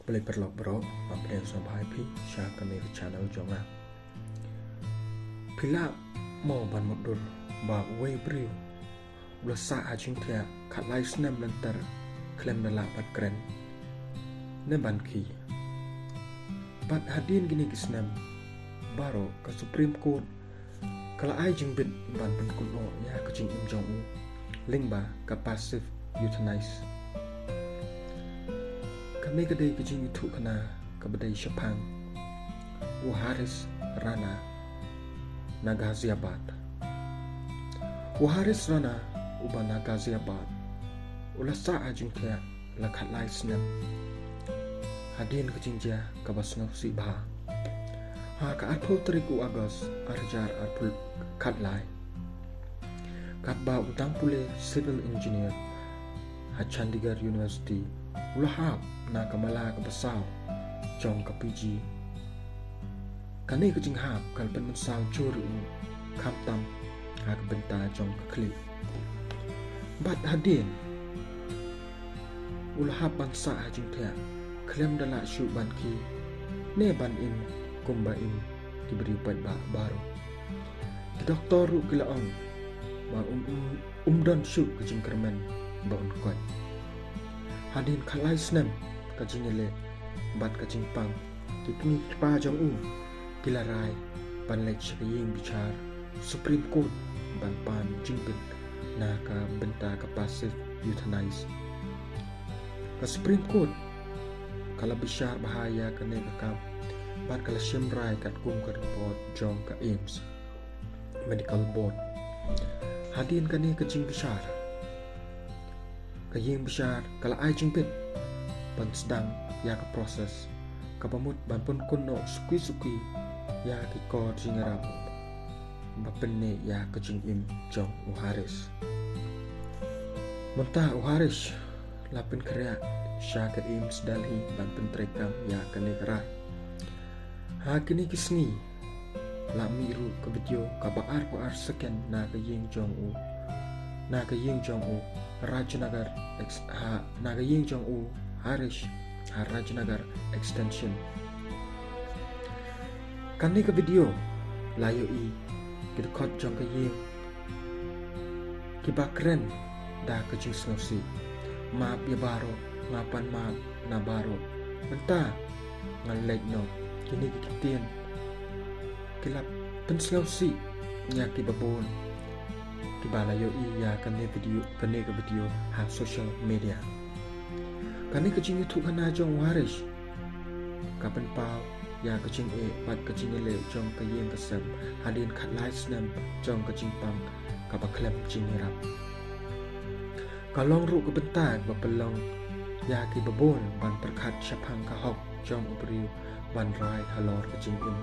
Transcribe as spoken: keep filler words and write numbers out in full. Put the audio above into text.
Khublei paralok baroh, nga pdiang sngewbha ïa phi sha kane ka channel jong nga. Phi lah mo ban mutdur ba uwei u briew u la sah ha jingthiah khatlai snem lynter khlem da lah ban kren ne ban khih. Bad hadien kine ki snem baroh ka Supreme Court ka la ai jingbit ban pynkynnoh ïa ka jingim jong u lyngba ka passive euthanasia. Kane ka dei ka jingïathuhkhana kaba dei shaphang u Harish Rana na Ghaziabad. U Harish Rana uba na Ghaziabad u la sah ha jingthiah la khatlai snem hadien ka jingjia kaba sngewsih bha ha ka arphew tarik u August ar hajar arphew khatlai. Katba u dang pule civil engineer ha Chandigarh University, u la hap na ka mala kaba saw jong ka P G. Kane ka jinghap ka la pynmynsaw jur ïa u khamtam ha ka bynta jong ka khlieh. Bad hadien u la hap ban sah ha jingthiah khlem da lah shuh ban khih ne ban im kumba im ki briew paidbah baroh. Ki doktor ruh ki la ong ba um, um, um don shuh ka jingkyrmen ba un koit. Hadien khatlai snem ka jingïaleh bad ka jingpang, ki kmie ki kpa jong u ki la rai ban leit sha ka ïing bishar Supreme Court ban pan jingbit na ka bynta ka passive euthanasia. Ka Supreme Court ka la bishar bha ïa kane ka kam bad ka la shim rai katkum ka report jong ka AIIMS Medical Board. Hadien kane ka jingbishar, ka ïing bishar ka la ai jingbit ban sdang ïa ka process kaba mut ban pynkynnoh suki suki ïa ki kor jingïarap ba pynneh ïa ka jingim jong u Harish. Mynta u Harish la pynkhreh sha ka AIIMS Delhi ban pyntreikam ïa kane ka rai. Ha kine ki sngi la mih ruh ka video kaba arphew ar second na ka ïing jong u, na ka ïing jong u Rajnagar ex-, ha, na ka ïing jong u Harish ha Rajnagar Extension. Kane ka video la ïohi ki dkhot jong ka ïing kiba kren da ka jingsngewsih. Map ïa baroh, nga pan map na baroh. Mynta ngan leit noh. Kine ki ktien ki la pynsngewsih ïa kiba bun kiba la ïohi ïa kane video, kane ka video ha social media. Kane ka jingïathuhkhana jong u Harish ka pynpaw ïa ka jingeh bad ka jingïaleh jong ka ïing ka sem hadien khatlai snem jong ka jingpang kaba khlem jingïarap. Ka long ruh ka bynta ba pynlong ïa kiba bun ban pyrkhat shaphang ka hok jong u briew ban rai halor ka jingim.